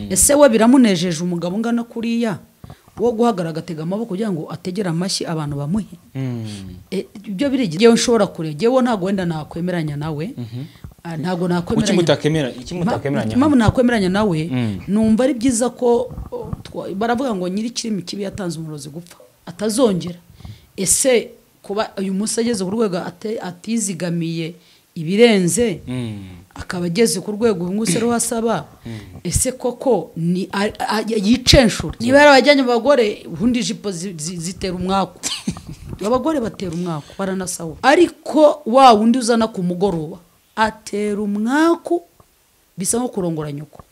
Ese we biramunejeje umugabo ungana kuriya wo guhagarara agatega amaboko kugira ngo ategere amashyi abantu bamuhe? Ibyo birigiye nshobora kure jewe ntago wenda nakwemeranya nawe. Ntago nakwemeranya. Iki mutakemeranya? Impamvu nakwemeranya nawe numva ari byiza ko baravuga ngo nyiri kirimi kibi yatanze umurozi gupfa atazongera. Ese kuba uyu munsi ageze ku rwego atizigamiye ibirenze akaba ageze ku rwego ubunguse ruhasaba, ese koko ni yicenshura? Niba yarabajyanye abagore ubundi ijipo zitera umwaku, abagore batera umwaku baranasahura, ariko wa wundi uzana ku mugoroba atera umwaku bisa nko kurongora nyoko.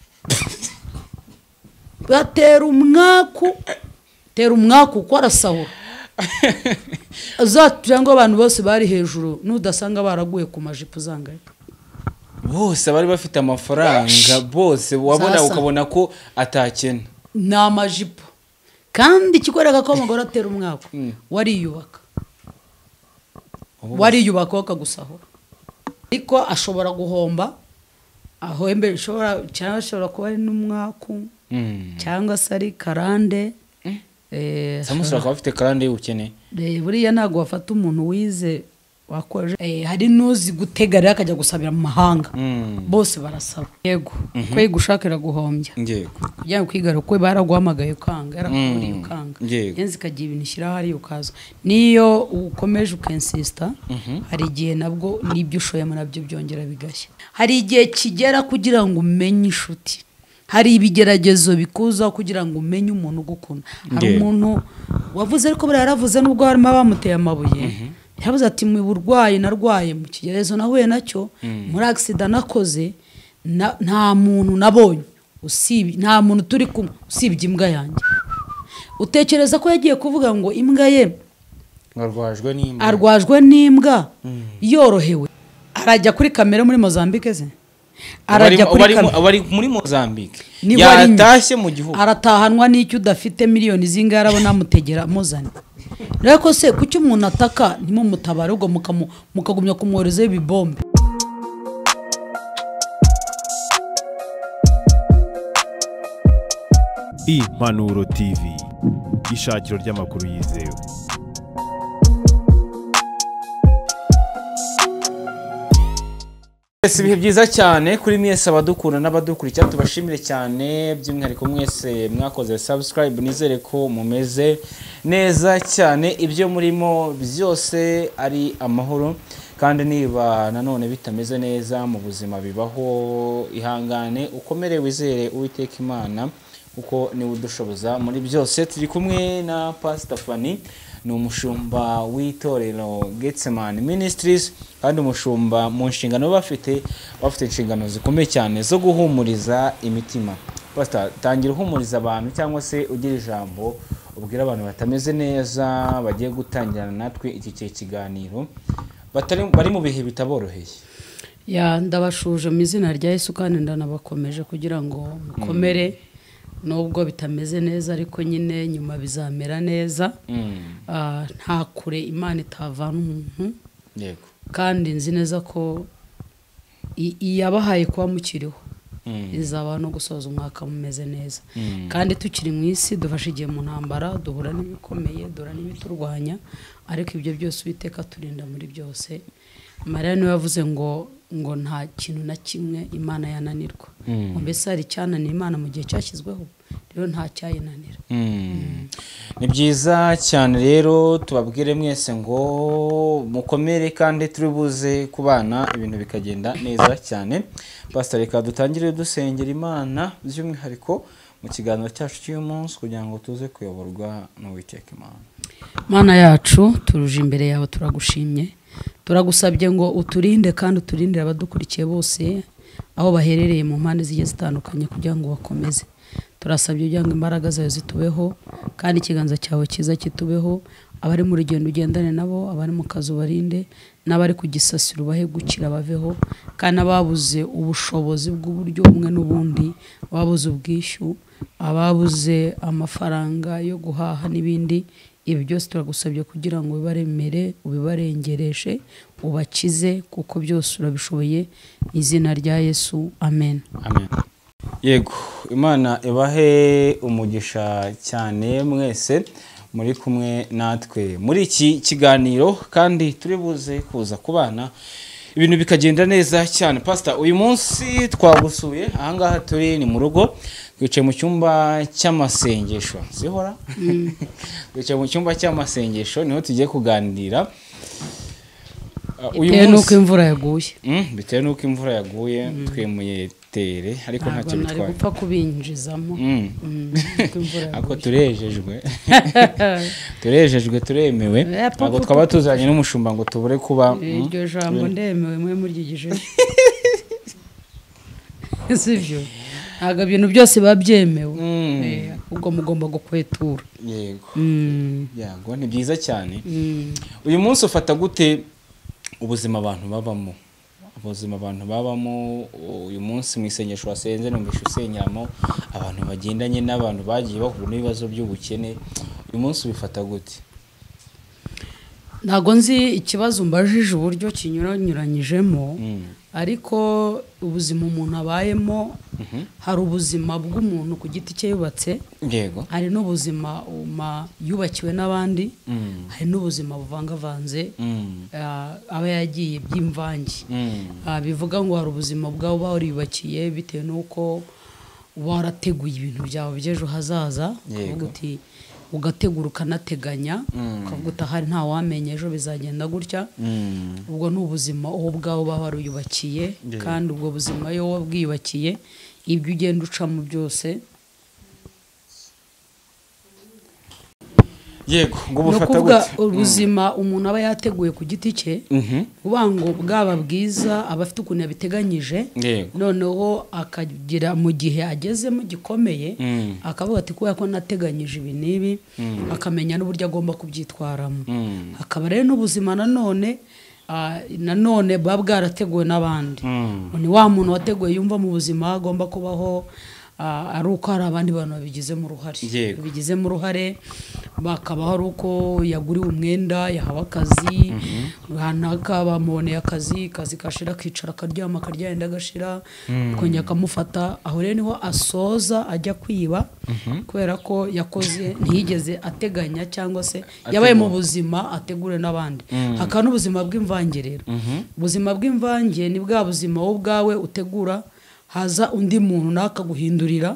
Batera umwaku, tera umwaku ko arasahura. Uzatujya ngo abantu bose bari hejuru nudasanga baraguye ku majipo zangaye. Bose bari bafite amafaranga, bose wabona ukabona ko atakena. Ni amajipo. Kandi ikikwereka ko umugore atera umwaku, wariyubaka. Wariyubaka akagusahura. Ariko ashobora guhomba, ahombe ishobora cyangwa ashobora kuba ari n'umwaku cyangwa se ari karande. Samusura akaba afite karande y'ubukene. Buriya ntago wafata umuntu wize wakoje. Hari nuzi gutega rero akajya gusabira mu mahanga. Bose barasaba. Yego, kwe gushakira guhombya. Yego. Kugira ngo kwigara kwe baraguhamagaye ukanga, yarakuriye ukanga. Yenze ikagira ibintu ishyira hari ukaza. Niyo ukomeje ukensista, hari igihe nabwo nibyo ushoyemo nabyo byongera bigashya. Hari igihe kigera kugira ngo umenye inshuti. Hari ibigeragezo bikuza kugira ngo umenye umuntu ugukunda. Hari umuntu wavuze ariko buriya yaravuze nubwo harimo abamuteye amabuye. Yavuze ati mu burwayi narwaye mu kigerezo nahuye nacyo, muri accident nakoze, nta muntu nabonye usibye, nta muntu turi kumwe usibye imbwa yanjye. Utekereza ko yagiye kuvuga ngo imbwa ye arwajwe n'imbwa, arwajwe n'imbwa yorohewe, arajya kuri kamera muri Mozambique ze? Arajya kuri kamera bari muri Mozambique, yatashye mu gihugu, aratahanwa n'icyo udafite miliyoni zingara arabona amutegera muzane. Rero se kuki umuntu ataka ntimumutabare ubwo mukagumya kumwohereza ibibombe? Impanuro TV, ishakiro ry'amakuru yizewe. Ibihe byiza cyane kuri mwese abadukunda n'abadukurikira, tubashimire cyane by'umwihariko mwese mwakoze subscribe. Nizere ko mumeze neza cyane, ibyo murimo byose ari amahoro, kandi niba nanone bitameze neza mu buzima bibaho, ihangane ukomere wizere Uwiteka Imana kuko niwe udushoboza muri byose. Turi kumwe na Pastor Fanny, ni umushumba w'itorero Getsemani Ministries, kandi umushumba mu nshingano bafite inshingano zikomeye cyane zo guhumuriza imitima. Pastor, tangira uhumuriza abantu cyangwa se ugira ijambo ubwira abantu batameze neza bagiye gutangirana natwe iki kiganiro, bari mu bihe bitaboroheye. Ya, ndabashuje mu izina rya Yesu kandi ndanabakomeje kugira ngo mukomere nubwo bitameze neza, ariko nyine nyuma bizamera neza. Nta kure Imana itavana umuntu. Yego. Kandi nzi neza ko iyabahaye kuba mukiriho izaba no gusoza umwaka mumeze neza. Kandi tukiri mu isi dufashe igihe mu ntambara, duhura n'ibikomeye, duhura n'ibiturwanya, ariko ibyo byose Uwiteka turinda muri byose. Mariya niwe yavuze ngo nta kintu na kimwe Imana yananirwa. Mbese hari cyananira Imana mu gihe cyashyizweho, rero nta cyayinanira. Ni byiza cyane rero tubabwire mwese ngo mukomere kandi turibuze kubana ibintu bikagenda neza cyane. Pastor, reka dutangire dusengera Imana by'umwihariko mu kiganiro cyacu cy'uyu munsi kugira ngo tuze kuyoborwa n'Uwiteka Imana. Mana yacu, turuje imbere yawe, turagushimye. Turagusabye ngo uturinde kandi uturindire abadukurikiye bose aho baherereye mu mpande zigiye zitandukanye kugira ngo bakomeze. Turasabye kugira ngo imbaraga zawe zitubeho kandi ikiganza cyawe cyiza kitubeho, abari mu rugendo ugendane nabo, abari mu kazi ubarinde, n'abari ku gisasiro ubahe gukira baveho, kandi ababuze ubushobozi bw'uburyo bumwe n'ubundi, ababuze ubwishyu, ababuze amafaranga yo guhaha n'ibindi, ibi byose turagusabye kugira ngo ubibaremere, ubibarengereshe, ubakize, kuko byose urabishoboye. Izina rya Yesu, amen. Amen. Yego, Imana ibahe umugisha cyane mwese muri kumwe natwe muri iki kiganiro, kandi turi buze kuza kubana ibintu bikagenda neza cyane. Pastor, uyu munsi twagusuye ahangaha turi ni mu rugo, twicaye mu cyumba cy'amasengesho. Zihora twicaye mu cyumba cy'amasengesho niho tugiye kuganira. Uyu bitewe n'uko munsi imvura yaguye, bitewe n'uko imvura yaguye twemuye tere, ariko ntabwo ntacyo nari bitwaye. gupfa kubinjizamo. Nuko imvura Ariko yaguye. Turejejwe, turemewe. Ntabwo twaba tuzanye n'umushumba ngo tubure kuba. Iryo jambo ndemewe mwe muryigije, sibyo? Ntabwo ibintu byose biba byemewe. Ahubwo mugomba gukwetura. Yego. Yego, ni byiza cyane. Uyu munsi ufata gute ubuzima abantu babamo? Ubuzima abantu babamo uyu munsi, mu isengesho wasenze numvishe usenyeramo abantu bagendanye n'abantu bagiye bahura n'ibibazo by'ubukene, uyu munsi ubifata gute? Ntabwo nzi ikibazo mbajije uburyo kinyuranyuranyijemo, ariko ubuzima umuntu abayemo, hari ubuzima bw'umuntu ku giti cye yubatse, hari n'ubuzima yubakiwe n'abandi, hari n'ubuzima buvangavanze, aba yagiye by'imvange. Bivuga ngo hari ubuzima bwawe uba wariyubakiye bitewe n'uko warateguye ibintu byawe by'ejo hazaza, ukavuga uti ugategura ukanateganya, ukavuga uti ahari ntawamenya ejo bizagenda gutya. Ubwo ni ubuzima wowe ubwawe uba wariyubakiye, kandi ubwo buzima iyo wabwiyubakiye ibyo ugenda ucamo byose. Yego, ngo Ni bufata ukuvuga gute? ubuzima umuntu aba yateguye ku giti cye, uvuga ngo bwaba bwiza aba afite ukuntu yabiteganyije, noneho akagira mu gihe agezemo gikomeye, akavuga ati kubera ko nateganyije ibi n'ibi, akamenya n'uburyo agomba kubyitwaramo. Hakaba rero n'ubuzima nanone buba bwarateguwe n'abandi. Ni wa muntu wateguye yumva mu buzima agomba kubaho, ari uko hari abandi bantu babigizemo uruhare. Babigizemo uruhare, bakaba hari uko yaguriwe umwenda, yahawe akazi, runaka bamuboneye akazi, akazi kashira akicara akaryama akaryenda agashira, kongera akamufata. Aho rero niho asoza ajya kwiba, kubera ko yakoze ntiyigeze ateganya cyangwa se yabaye mu buzima ategure n'abandi. Hakaba n'ubuzima bw'imvange rero. Ubuzima bw'imvange ni bwa buzima wowe ubwawe utegura, haza undi muntu nakaguhindurira,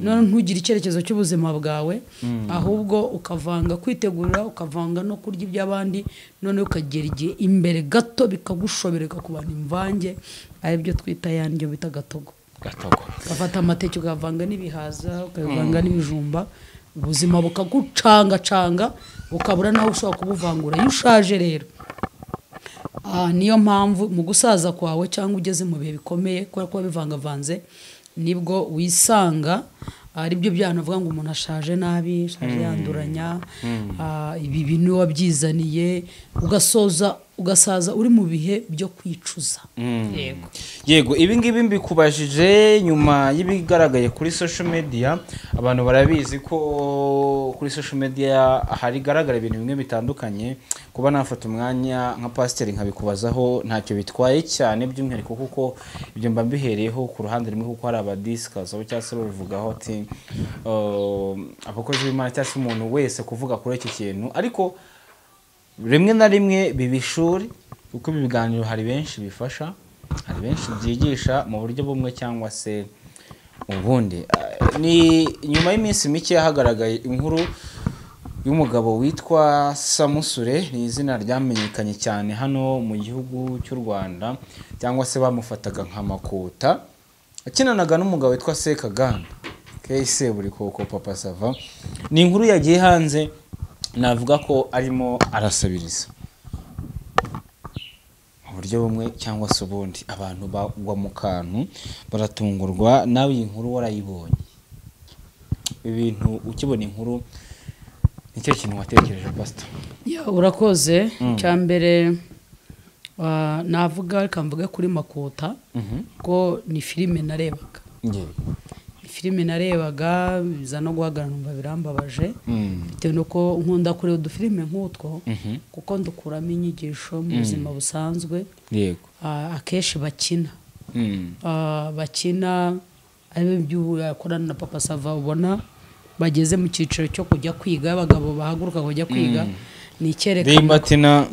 none ntugire icyerekezo cy'ubuzima bwawe, ahubwo ukavanga kwitegura, ukavanga no kurya iby'abandi, none ukagera igihe imbere gato bikagushobereka ku bantu imvange, ari byo twita yandyo bita gatogo. Gatogo. Ugafata amateke ukavanga n'ibihaza, ukavanga n'ibijumba, ubuzima bukagucangacanga, ukabura nawe ushobora kubuvangura. Iyo ushaje rero, niyo mpamvu mu gusaza kwawe cyangwa ugeze mu bihe bikomeye kubera ko bivangavanze, nibwo wisanga ari byo byana uvuga ngo umuntu ashaje nabi, ashaje yanduranya, ibi bintu wabyizaniye, ugasoza ugasaza uri mu bihe byo kwicuza. Yego. Yego, ibi ngibi mbikubajije nyuma y'ibigaragaye kuri social media. Abantu barabizi ko kuri social media harigaragara ibintu bimwe bitandukanye. Kuba nafata umwanya nka pasiteri nkabikubazaho ntacyo bitwaye cyane, by'umwihariko kuko ibyo mba mbihereyeho ku ruhande rumwe, kuko hari abadiscuss cyangwa se babivugaho ati abakozi b'Imana cyangwa se umuntu wese kuvuga kuri iki kintu, ariko rimwe na rimwe biba ishuri, kuko ibi biganiro hari benshi bifasha, hari benshi byigisha mu buryo bumwe cyangwa se ubundi. Ni nyuma y'iminsi mike hagaragaye inkuru y'umugabo witwa Samusure, ni izina ryamenyekanye cyane hano mu gihugu cy'u Rwanda, cyangwa se bamufataga nka Makota, akinanaga n'umugabo witwa Sekaganda Kese Burikoko Papa Sava. Ni inkuru yagiye hanze, navuga ko arimo arasabiriza mu buryo bumwe cyangwa se ubundi, abantu bagwa mu kantu baratungurwa. Nawe iyi nkuru warayibonye, ibintu ukibona inkuru nicyo kintu watekereje Pastor? Ya, urakoze. Icya mbere navuga, reka mvuge kuri Makota, ko ni filime narebaga. Filime narebaga biza no guhagarara numva birambabaje, bitewe nuko nkunda kureba udufilime nk'utwo, kuko ndukuramo inyigisho mu buzima busanzwe. Yego. Akenshi bakina bakina ari byo yakorana na Papa Sava, ubona bageze mu cyiciro cyo kujya kwiga, abagabo bahaguruka kujya kwiga, ni icyerekana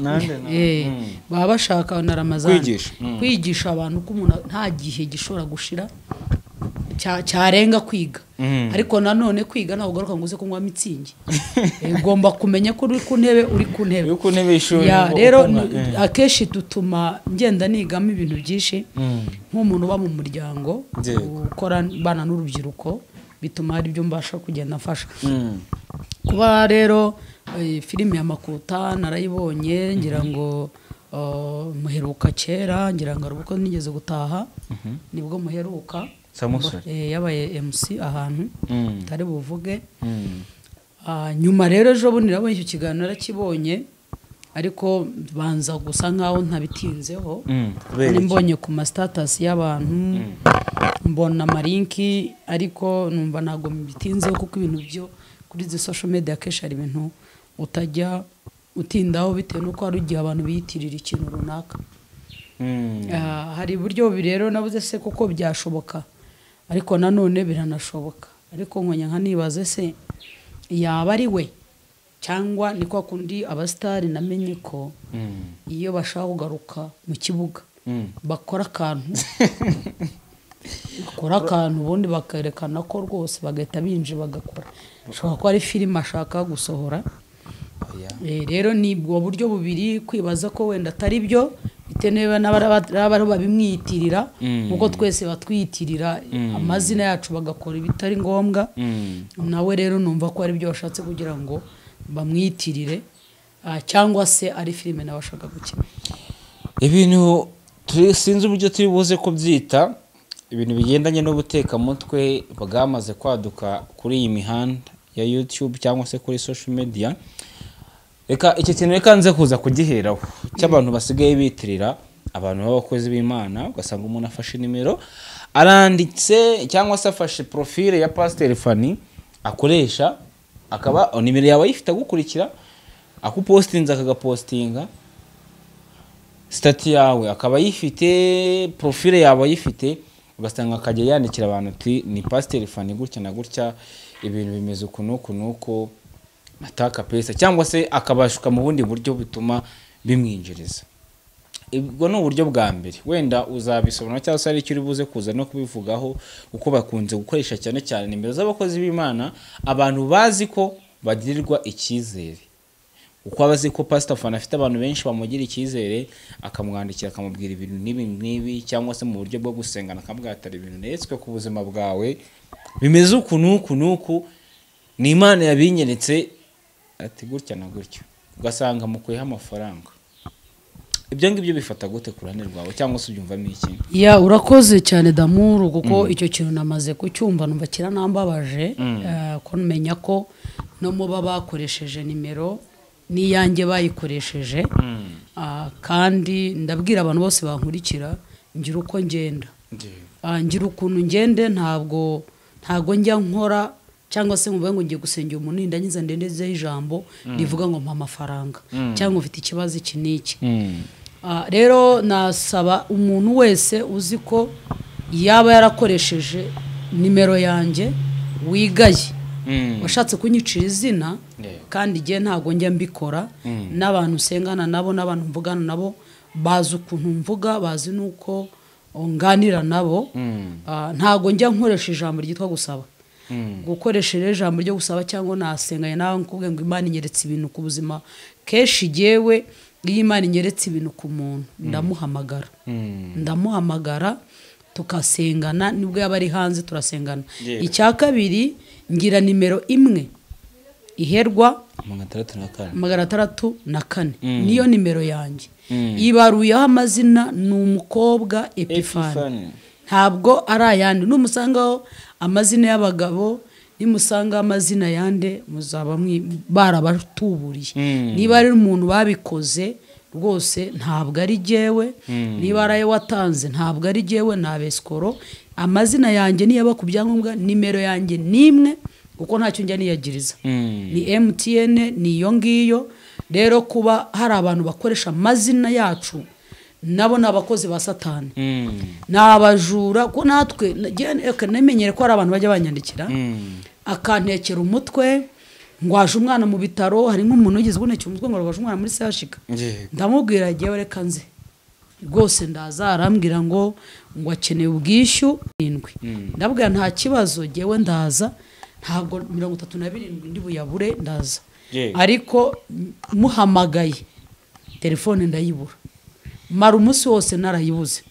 baba bashaka na Ramazani kwigisha abantu ko umuntu nta gihe gishobora gushira cyarenga kwiga. Ariko nanone kwiga ntabwo ugaruka ngo uze kunywa mitsingi, ugomba kumenya ko uri ku ntebe, uri ku ntebe rero akenshi dutuma ngenda nigamo ibintu byinshi nk'umuntu uba mu muryango ukora bana n'urubyiruko, bituma hari ibyo mbasha kugenda mfasha. Kuba rero filime ya Makuta narayibonye, ngira ngo muheruka kera, ngira ngo uko nigeze gutaha nibwo muheruka, yabaye MC ahantu tari buvuge. Nyuma rero ejo bundi nabonye icyo kiganiro narakibonye, ariko banza gusa nkaho ntabitinzeho, mbonye ku ma status y'abantu, mbona amalinki, ariko numva ntabwo mbitinzeho kuko ibintu byo kuri izi social media kenshi hari ibintu utajya utindaho bitewe n'uko hari igihe abantu biyitirira ikintu runaka. Hari uburyo rero nabuze se kuko byashoboka, ariko nanone biranashoboka, ariko nkonya nkanibaze se yaba ari we cyangwa ni kwa kundi abasitari namenye ko iyo bashaka kugaruka mu kibuga bakora akantu ubundi bakerekana ko rwose bagahita binjira bagakora. Ashobora kuba ari filime ashaka gusohora. Rero ni ubwo buryo bubiri, kwibaza ko wenda atari byo bitewe n'abari babimwiyitirira, kuko twese batwiyitirira amazina yacu bagakora ibitari ngombwa. Nawe rero numva ko ari byo bashatse kugira ngo bamwiyitirire, cyangwa se ari filime nawe ashaka gukina. Ibintu sinzi uburyo turi buze kubyita, ibintu bigendanye n'ubutekamutwe bwamaze kwaduka kuri iyi mihanda ya YouTube cyangwa se kuri social media. Reka icyo kintu reka nze kuza kugiheraho cy'abantu basigaye bitirira abantu b'abakozi b'Imana, ugasanga umuntu afashe nimero aranditse cyangwa se afashe profile ya Pastor Fanny akoresha, akaba nimero yawe ayifite agukurikira, akupostinza akagapostinga stati yawe akaba ayifite, profile yawe ayifite, ugasanga akajya yandikira abantu ati ni Pastor Fanny gutya na gutya, ibintu bimeze uku n'uku n'uku, nataka pesa, cyangwa se akabashuka mu bundi buryo bituma bimwinjiriza. Ubwo ni uburyo bwa mbere, wenda uzabisobanura cyangwa se ari icyo uri buze kuza no kubivugaho, uko bakunze gukoresha cyane cyane nimero z'abakozi b'Imana, abantu bazi ko bagirirwa icyizere, uko abazi ko Pastor Fanny afite abantu benshi bamugira icyizere, akamwandikira akamubwira ibintu n'ibi n'ibi, cyangwa se mu buryo bwo gusengana akamubwira ati ibintu neretswe ku buzima bwawe bimeze uku n'uku n'uku, ni Imana yabinyeretse, ati gutya na gutya, ugasanga mukuyeho amafaranga. Ibyo ngibyo bifata gute ku ruhande rwawe cyangwa se ubyumvamo iki? Ya, urakoze cyane Damuru, kuko icyo kintu namaze kucyumva numva kiranambabaje, ko menya ko no mu bakoresheje nimero n'iyanjye bayikoresheje. Kandi ndabwira abantu bose bankurikira, ngira uko ngenda, ngira ukuntu ngende, ntabwo njya nkora cyangwa se ngo ngiye gusengera umuntu ndangiza ndendezeho ijambo rivuga ngo mpa amafaranga cyangwa ufite ikibazo iki n'iki. Rero nasaba umuntu wese uzi ko yaba yarakoresheje nimero yanjye wigaye washatse kunyicira izina, kandi igihe ntabwo njya mbikora, n'abantu usengana nabo n'abantu mvugana nabo bazi ukuntu mvuga, bazi nuko nganira nabo. Ntabwo njya nkoresha ijambo ryitwa gusaba, gukoresha ijambo ryo gusaba cyangwa nasenganye nawe nkubwe ngo Imana inyeretse ibintu ku buzima. Kenshi jewe iyo Imana inyeretse ibintu ku muntu ndamuhamagara, ndamuhamagara tukasengana, nibwo yaba ari hanze turasengana. Icya kabiri ngira nimero imwe iherwa 604, niyo nimero yanjye ibaruyeho amazina ni umukobwa Epiphanie, ntabwo ari ayandi. Numusangaho amazina y'abagabo, nimusanga amazina yande muzaba barabatuburiye. Niba ari umuntu babikoze rwose ntabwo ari jewe, niba ari ayo watanze ntabwo ari jewe, nabesikoro amazina yanjye niyaba ku byangombwa, nimero yanjye nimwe, kuko ntacyo njya niyagiriza, ni MTN ni iyo ngiyo. Rero kuba hari abantu bakoresha amazina yacu Nabo ni abakozi ba Satani, ni abajura. Ko natwe namenyere ko hari abantu bajya banyandikira akantekera umutwe ngo aje umwana mu bitaro. Hari nk'umuntu wigeze kuntekera umutwe ngo aje umwana muri sashika, ndamubwira agiye reka nze rwose ndaza, arambwira ngo akeneye ubwishyu 7. Ndabwira nta kibazo jyewe ndaza, ntabwo 37 ndi buyabure, ndaza. Ariko muhamagaye telefone ndayibura, mara umunsi wose narayibuze.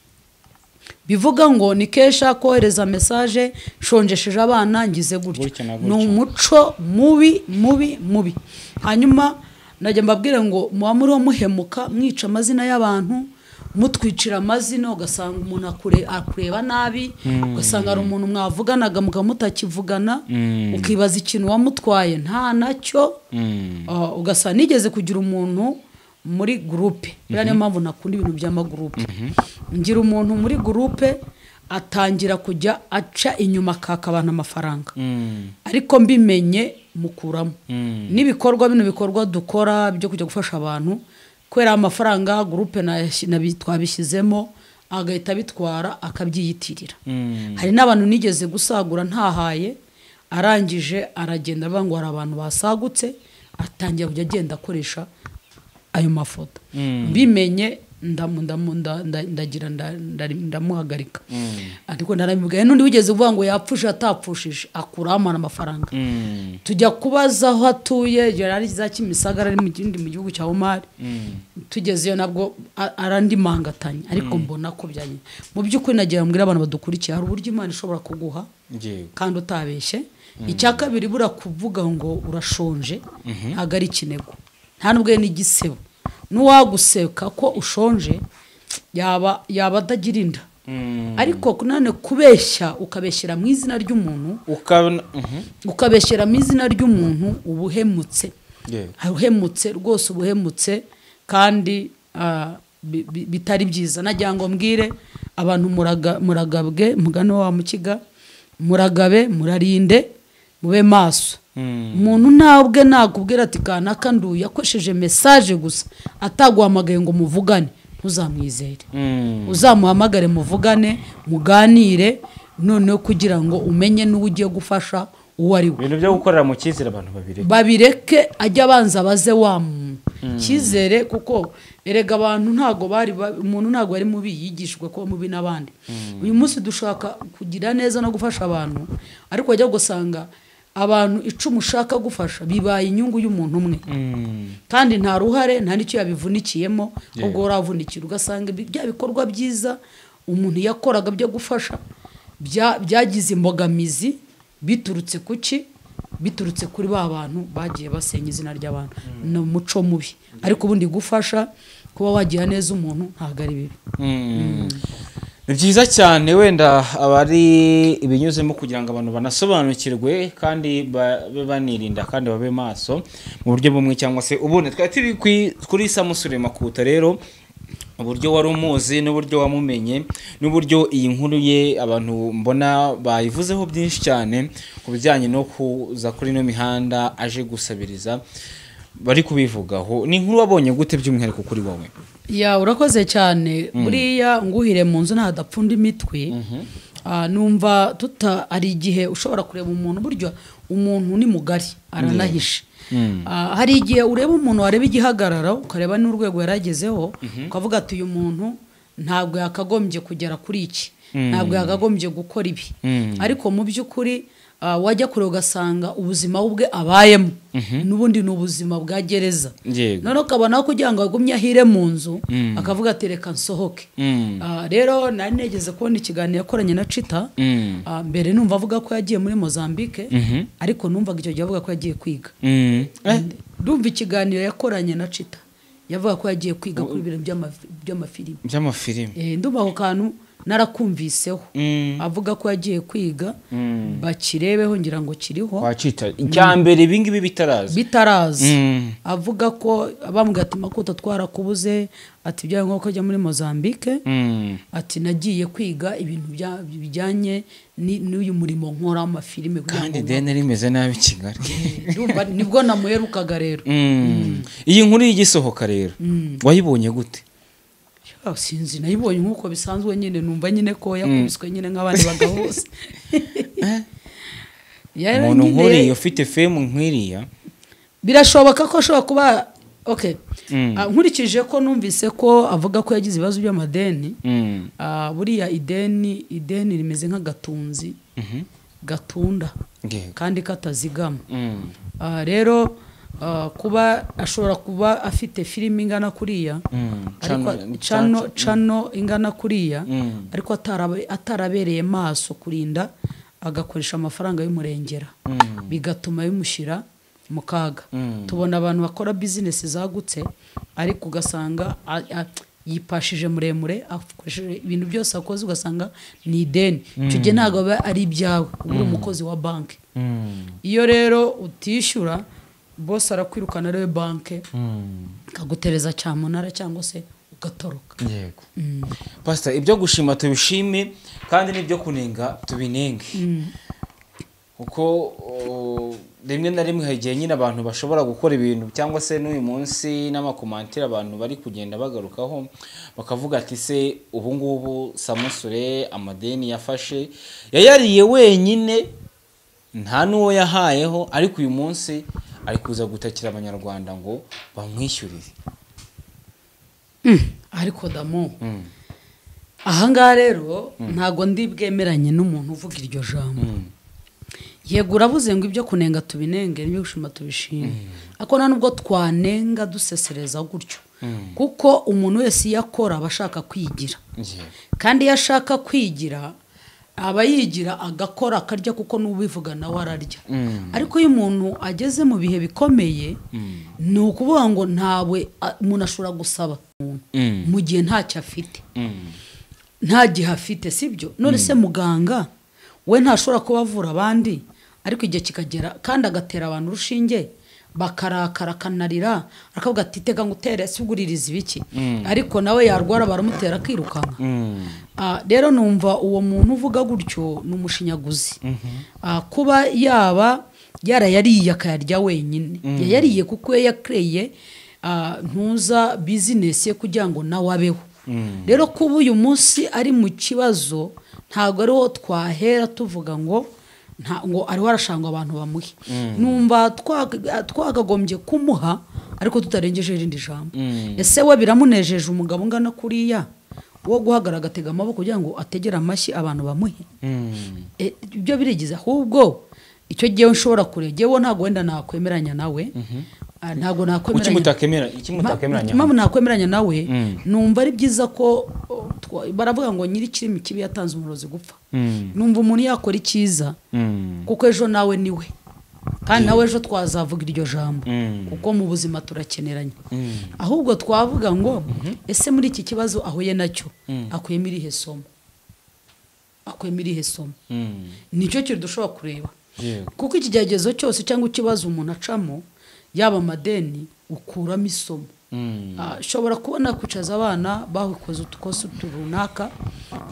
Bivuga ngo ni kesha kohereza message shonjesheje abana ngize gutyo. Ni umuco mubi mubi mubi. Hanyuma najya mbabwire ngo muba muri muhemuka, mwica amazina y'abantu, mutwicira amazina, ugasanga umuntu akureba nabi, ugasanga ari umuntu mwavuganaga mukamutakivugana, ukibaza ikintu wamutwaye nta nacyo. Ugasanga nigeze kugira umuntu muri groupe, buriya niyo mpamvu nakunda ibintu by'amagroupe. Ngira umuntu muri groupe atangira kujya aca inyuma akaka abantu amafaranga, ariko mbimenye mukuramo. N'ibikorwa bino bikorwa dukora byo kujya gufasha abantu, kubera amafaranga groupe twabishyizemo agahita bitwara akabyiyitirira. Hari n'abantu nigeze gusagura ntahaye, arangije aragenda avuga ngo hari abantu basagutse, atangira kujya agenda akoresha ayo mafoto. Mbimenye ndagira ndamuhagarika. Ariko narabibwiye n'undi wigeze kuvuga ngo yapfuje atapfushije, akuraho amafaranga. Tujya kubaza aho atuye, yari za Kimisagara, ari mu kindi mu gihugu cya Omar. Tugezeyo nabwo arandimangatanya, ariko mbona ko byanye. Mu by'ukuri nagira mbwira abantu badukurikiye, hari uburyo Imana ishobora kuguha kandi utabeshye. Icya kabiri, bura kuvuga ngo urashonje ntabwo ari ikinego, nta nubwo n'igisebo. N'uwaguseka ko ushonje yaba atagira inda. Ariko none kubeshya ukabeshyira mu izina ry'umuntu, ukabeshyira mu izina ry'umuntu, ubuhemutse. Uhemutse rwose, ubuhemutse kandi bitari byiza. Nagira ngo mbwire abantu muragabwe, mugano wa Mukiga, muragabe, murarinde, mube maso. Umuntu ntabwe nakubwira ati kanaka nduye akoresheje message gusa ataguhamagaye ngo muvugane, ntuzamwizere. Uzamuhamagare muvugane, muganire, noneho kugira ngo umenye n'uwo ugiye gufasha uwo ari we. Ibintu byo gukorera mu cyizere abantu babireke, ajya abanza baze wa muntu cyizere, kuko erega abantu ntago bari, umuntu ntago ari mubi, yigishwe ko mubi n'abandi. Uyu munsi dushaka kugira neza no gufasha abantu, ariko wajya gusanga abantu 10 ushaka gufasha bibaye inyungu y'umuntu umwe, kandi nta ruhare nta n'icyo yabivunikiyemo. Ubwo uravunikira ugasanga bya bikorwa byiza umuntu yakoraga byo gufasha byagize imbogamizi biturutse kuki? Biturutse kuri ba bantu bagiye basenya izina ry'abantu. Ni umuco mubi. Ariko ubundi gufasha, kuba wagira neza umuntu ntabwo ari bibi. Ni byiza cyane wenda abari ibinyuzemo kugira ngo abantu banasobanukirwe kandi babe banirinda kandi babe maso mu buryo bumwe cyangwa se ubundi. Twari turi kuri Samusure Makuta rero, uburyo wari umuzi n'uburyo wamumenye n'uburyo iyi nkuru ye abantu mbona bayivuzeho byinshi cyane ku bijyanye no kuza kuri ino mihanda aje gusabiriza, bari kubivugaho. Ni inkuru wabonye gute by'umwihariko kuri wowe? Ya, urakoze cyane. Buriya nguhire mu nzu ntadapfunda imitwe. Numva tuta ari igihe ushobora kureba umuntu, buryo umuntu ni mugari aranahishe. Hari igihe ureba umuntu, wareba igihagararo, ukareba n'urwego yaragezeho, ukavuga ati uyu muntu ntabwo yakagombye kugera kuri iki, ntabwo yakagombye gukora ibi. Ariko mu by'ukuri wajya kure ugasanga ubuzima bwe abayemo n'ubundi ni ubuzima bwa gereza. None ukabona kugira ngo agumye ahire mu nzu, akavuga ati reka nsohoke. Rero nari negeze kubona ikiganiro yakoranye na Chita. Mbere numva avuga ko yagiye muri Mozambique, ariko numvaga icyo gihe avuga ko yagiye kwiga. Ndumva ikiganiro yakoranye na Chita yavuga ko yagiye kwiga kuri ibintu by'amafilime. Ndumva ako kantu narakumviseho avuga ko yagiye kwiga, bakirebeho ngira ngo kiriho kwacita icyambere ibingibi bitaraza. Avuga ko bamubwira ati Makuta twarakubuze, ati byaye ngombwa ko ajya muri Mozambique, ati nagiye kwiga ibintu bijyanye n'uyu murimo nkora amafilime, kandi dene rimeze nabi Kigali. Ndumva nibwo namuherukaga rero. Iyi nkuru y'igisohoka rero wayibonye gute? Sinzi, nayibonye nk'uko bisanzwe nyine, numva nyine ko yakubiswe nyine nk'abandi bagabo bose. Umuntu nk'uriya ufite fame nk'iriya, birashoboka ko ashobora kuba okay. Nkurikije ko numvise ko avuga ko yagize ibibazo by'amadeni, buriya ideni rimeze nk'agatunzi gatunda kandi katazigama. Rero kuba ashobora kuba afite filime ingana kuriya, ariko cano ingana kuriya, ariko atarabereye maso kurinda, agakoresha amafaranga y'umurengera, bigatuma bimushyira mu kaga. Tubona abantu bakora bizinesi zagutse, ariko ugasanga yipashije muremure, akoresheje ibintu byose akoze, ugasanga ni ideni. Icyo gihe ntabwo aba ari ibyawe, uba uri umukozi wa banki. Iyo rero utishyura, bose arakwirukana, ariwe banki, ikagutereza cyamunara cyangwa se ugatoroka. Yego. Pastor, ibyo gushima tubishime, kandi n'ibyo kunenga tubinenge. Kuko rimwe na rimwe hari igihe nyine abantu bashobora gukora ibintu, cyangwa se n'uyu munsi n'amakomantire abantu bari kugenda bagarukaho bakavuga ati se ubu ngubu Samusure amadeni yafashe yayariye wenyine, nta n'uwo yahayeho, ariko uyu munsi ari kuza gutakira abanyarwanda ngo bamwishyurire. Ariko damo ahangaha rero ntago ndi bwemeranye n'umuntu uvuga iryo jambo. Yego, uravuze ngo ibyo kunenga tubinenge, n'ibyo gushima tubishime, ariko nta nubwo twanenga dusesereza gutyo, kuko umuntu wese iyo akora aba ashaka kwigira, kandi iyo ashaka kwigira aba yigira agakora akarya, kuko n'ubivuga nawe ararya. Ariko iyo umuntu ageze mu bihe bikomeye, ni ukuvuga ngo ntawe umuntu ashobora gusaba mu gihe ntacyo afite, nta gihe afite, sibyo? None se muganga we ntashobora kuba avura abandi, ariko igihe kikagera kandi agatera abantu urushinge bakarakara akanarira, akavuga ati tega ngutere siguririza ibiki, ariko nawe yarwara baramutera akirukanka. Rero numva uwo muntu uvuga gutyo ni umushinyaguzi. Kuba yaba yarayariye akayarya wenyine, yayariye kuko we yakreye ntuza bizinesi ye kugira ngo nawe abeho. Rero kuba uyu munsi ari mu kibazo, ntabwo ariho twahera tuvuga ngo ngo ariho arashanga abantu bamuhe. Numva twakagombye kumuha, ariko tutarengeje irindi jambo. Ese we biramunejeje umugabo ungana kuriya wo guhagarara agatega amaboko kugira ngo ategere amashyi abantu bamuhe? Ibyo birigize. Ahubwo icyo gihe nshobora kureba, jewe ntabwo wenda nakwemeranya nawe. Ntabwo nakwemeranya. Iki mutakwemeranya? Impamvu nakwemeranya nawe, numva ari byiza ko baravuga ngo nyiri kirimi kibi yatanze umurozi gupfa. Numva umuntu yakora icyiza, kuko ejo nawe niwe, kandi nawe ejo twazavuga iryo jambo, kuko mu buzima turakeneranye. Ahubwo twavuga ngo ese muri iki kibazo ahuye nacyo akuyemo irihe somo? Akuyemo irihe somo? Nicyo kintu dushobora kureba. Kuko ikigeragezo cyose cyangwa ikibazo umuntu acamo, yaba amadeni, ukuramo isomo. Ushobora kubona kwicaza abana bakoze utukosa runaka,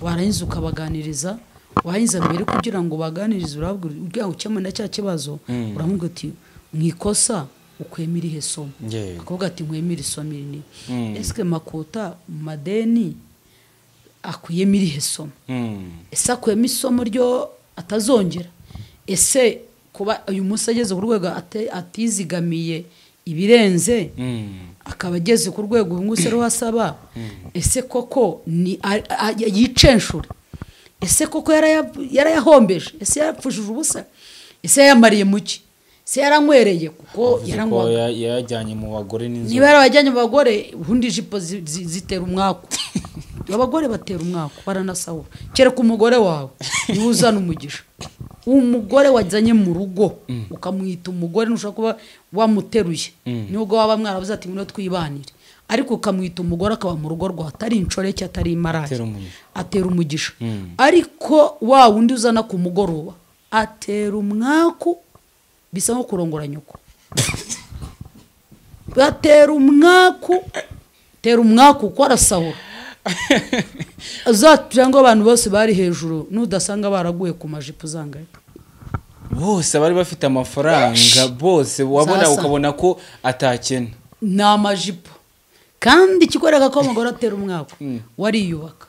warangiza ukabaganiriza, warangiza mbere kugira ngo baganirize urabwira kugira ngo ukemure na cya kibazo, uramubwira uti mu ikosa ukuyemo irihe somo? Akavuga ati nkwemere isomo iri ni. Ese Makota mu madeni akuyemo irihe somo? Ese akuyemo isomo ryo atazongera? Ese kuba uyu munsi ageze ku rwego atizigamiye ibirenze, akaba ageze ku rwego ubu ngubu ariho asaba, ese koko ni yicenshura? Ese koko yarayahombeje? Ese yarapfushije ubusa? Ese yayamariye muki? Ese yaranywereye? Kuko yaranywaga, yajyanye mu bagore n'inzoga. Niba yarabajyanye mu bagore, ubundi ijipo zitera umwaku. Abagore batera umwaku, baranasahura. Kereka umugore wawe niwe uzana umugisha. Umugore wazanye mu rugo ukamwita umugore, ntushobora kuba wamuteruye, nubwo waba mwarabuze ati ngwino twibanire, ariko ukamwita umugore akaba mu rugo rwawe, atari inshoreke, atari imaraya, atera umugisha. Ariko wa wundi uzana ku mugoroba atera umwaku, bisa nko kurongora nyoko. Atera umwaku, tera umwaku kuko arasahura. Uzatira ngo abantu bose bari hejuru nudasanga baraguye ku majipo zangaye. Bose bari bafite amafaranga, bose wabona ukabona ko atakena. Ni amajipo. Kandi ikikwereka ko umugore atera umwaka, wariyubaka.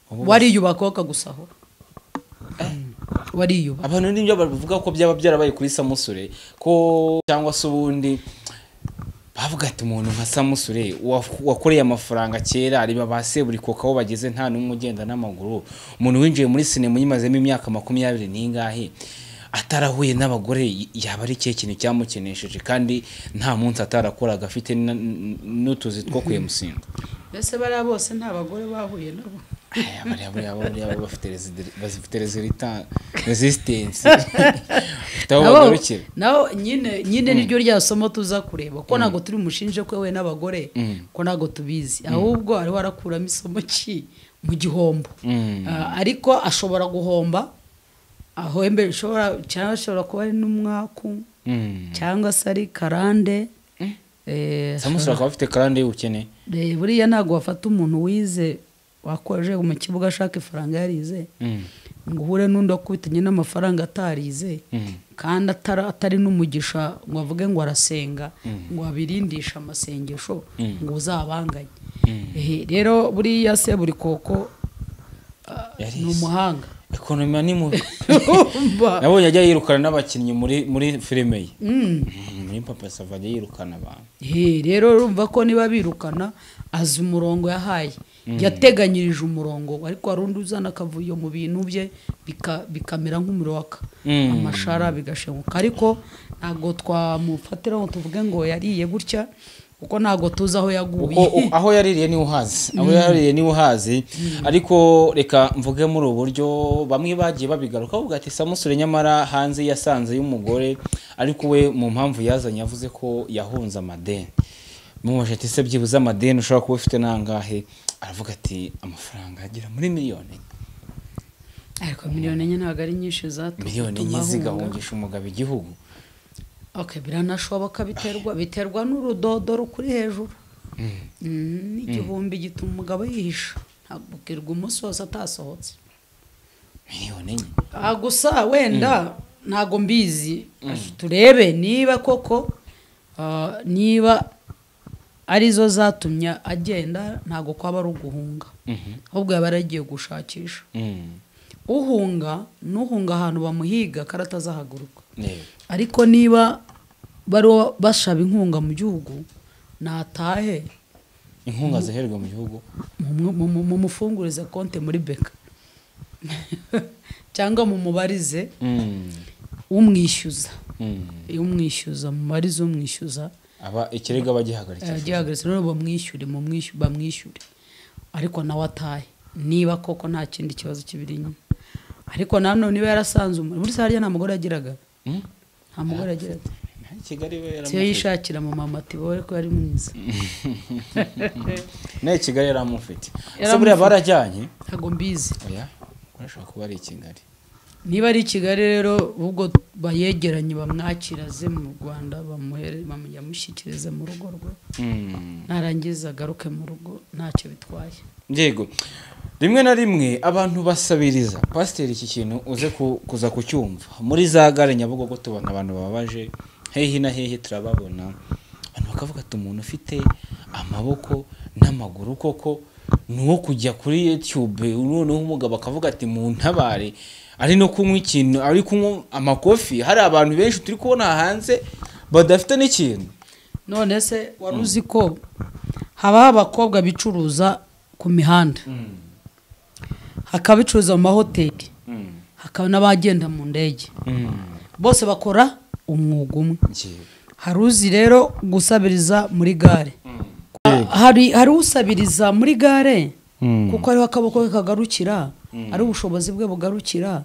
Wariyubaka bakagusahura. Wariyubaka. Abantu nibyo bavuga ko byaba byarabaye kuri Samusure, ko cyangwa se ubundi bavuga ati umuntu nka Samusure wakoreye amafaranga kera, ari ba Seburikoko aho bageze nta n'umwe ugenda n'amaguru, umuntu winjiye muri sinema yimazemo imyaka 20 n'ingahe atarahuye n'abagore, yaba ari ikihe kintu cyamukenesheje kandi nta munsi atarakoraga afite n'utuzi two kuyemusinga. Mbese bariya bose nta bagore bahuye nabo? Bariya bafite resistance. Aho bagarukira. Nabo nyine niryo rya somo tuza kureba, ko ntago turi mushinje ko we n'abagore, ko ntago tubizi, ahubwo ariho arakuramo isomo ki mu gihombo. Ariko ashobora guhomba aho embe ishobora, cyangwa ashobora kuba ari n'umwaku, cyangwa se ari karande. Samusure akaba afite karande y'ubukene. Buriya ntago wafata umuntu wize wakoje mu kibuga ashaka ifaranga yarize, ngo uhure n'undi wakubitanye n'amafaranga atarize, kandi atari n'umugisha ngo avuge ngo arasenga, ngo abirindishe amasengesho, ngo uzabanganye. Rero buriya Seburikoko ni umuhanga. Ekonomi ni mubi. Nabonye ajya yirukana n'abakinnyi muri filime ye. Muri Papa Sava ajya yirukana abantu. Rero urumva ko niba birukana azi umurongo yahaye. Yateganyirije umurongo, ariko hari undi uzana akavuyo mu bintu bye bikamera nk'umuriro waka. Amashara bigashenguka, ariko ntago twamufatira ngo tuvuge ngo yariye gutya, kuko ntago tuzi aho yaguye. Aho yaririye ni uhazi. Aho yaririye ni uhazi. Ariko reka mvuge muri ubu buryo bamwe bagiye babigaruka bavuga ati Samusure nyamara hanze yasanze y'umugore, ariko we mu mpamvu yazanye yavuze ko yahunze amadeni. Mumubajije ati se byibuze amadeni ushobora kuba ufite nangahe? Aravuga ati amafaranga agera muri miliyoni. Ariko miliyoni 4 ntabwo ari nyinshi zatuma miliyoni 4 zigahungisha umugabo igihugu. Okay, biranashoboka, biterwa n'urudodo rukuri hejuru. N'igihumbi gituma umugabo yihisha, ntabwirwa umunsi wose atasohotse. Miliyoni 4. Gusa wenda ntago mbizi, turebe niba koko niba arizo zatumye agenda, ntago kwaba ari uguhunga, ahubwo yaba yaragiye gushakisha. Uhunga n'uhunga ahantu bamuhiga karatazahaguruka. Ariko niba baro bashaba inkunga mu gihugu, natahe inkunga ziherwa mu gihugu, mumufungurize konte muri beka cyangwa mumubarize umwishyuza. Umwishyuza mumubarize umwishyuza aba ikirego abagihagaritse, agihagaritse none bamwishyure, bamwishyure, ariko nawe atahe niba koko nta kindi kibazo kibiri inyuma. Ariko nanone niba yarasanze muri sarya nta mugore yagiraga. Nta mugore yagiraga. Kigali we yaramufite. Yishakira mu mama ati bore ko yari mwiza. Ne Kigali yaramufite. Se buriya barajyanye? Ntago mbizi. Oya, urashobora kuba ari i Kigali. Niba ari i Kigali rero ubwo bayegeranye bamwakira ze mu Rwanda, bamuhere bamumushyikirize mu rugo rwe. Narangiza agaruke mu rugo ntacyo bitwaye. Yego. Rimwe na rimwe abantu basabiriza. Pasiteri iki kintu uze kuza kucyumva. Muri za gare Nyabugogo tubona abantu bababaje, hehe na hehe turababona. Abantu bakavuga ati umuntu ufite amaboko n'amaguru koko nuwo kujya kuri YouTube, noneho umugabo akavuga ati mu ntabare, ari no kunywa ikintu, ari kunywa amakofi. Hari abantu benshi turi kubona hanze badafite n'ikintu. None se wari uzi ko haba abakobwa bicuruza ku mihanda, hakabicuruza mu mahoteli, hakaba n'abagenda mu ndege, bose bakora umwuga umwe. Hari uzi rero gusabiriza muri gare, hari usabiriza muri gare kuko ariho akaboko ke kagarukira, ari ubushobozi bwe bugarukira.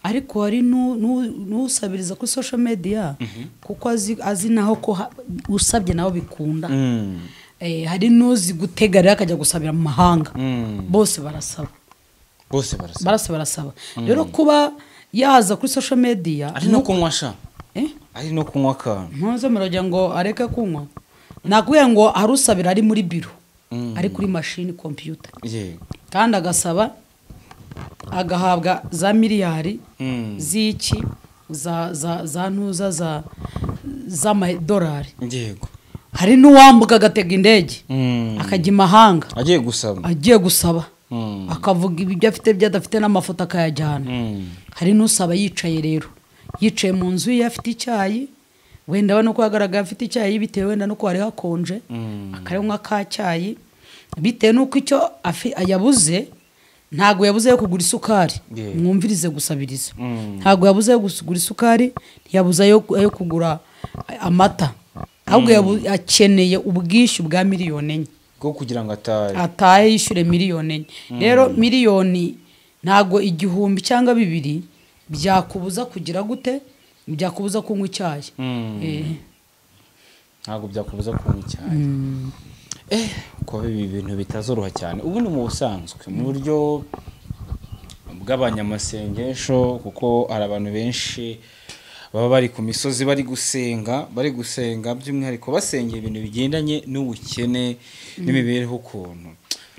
Ariko hari n'usabiriza kuri social media kuko azi naho ko usabye naho bikunda. Hari n'uzi gutega rero akajya gusabira mu mahanga. Bose barasaba. Bose barasaba. Barasaba barasaba. Rero kuba yaza kuri social media ari no kunywa sha. Ari no kunywa ka. Ntuze murajya ngo areke kunywa. Nakubwiye ngo arusabira ari muri biro. Ari kuri machine computer. Yego. Kandi agasaba agahabwa za miliyari z'iki za ntuza za z'amadolari. Yego. Hari n'uwambuka agatega indege akajya imahanga agiye gusaba akavuga ibyo afite ibyo adafite n'amafoto akayajyana. Hari n'usaba yicaye rero, yicaye mu nzu ye afite icyayi, wenda we nuko yagaragaye afite icyayi bitewe wenda nuko hari hakonje, akanywa ka cyayi bitewe nuko icyo yabuze. Ntago yabuze yo kugura isukari, mwumvirize gusabiriza. Ntago yabuze yo kugura isukari, ntiyabuze yo kugura amata, ahubwo akeneye ubwishyu bwa 4 million bwo kugira ngo atahe yishyure 4 miliyoni. Rero miliyoni ntago 1000 cyangwa 2000 byakubuza kugira gute, byakubuza kunywa icyayi. Ntago byakubuza kunywa icyayi. Ko ibi bintu bitazoroha cyane ubundi mu busanzwe mu buryo bw'abanyamasengesho, kuko hari abantu benshi baba bari ku misozi bari gusenga by'umwihariko basengera ibintu bigendanye n'ubukene n'imibereho ukuntu.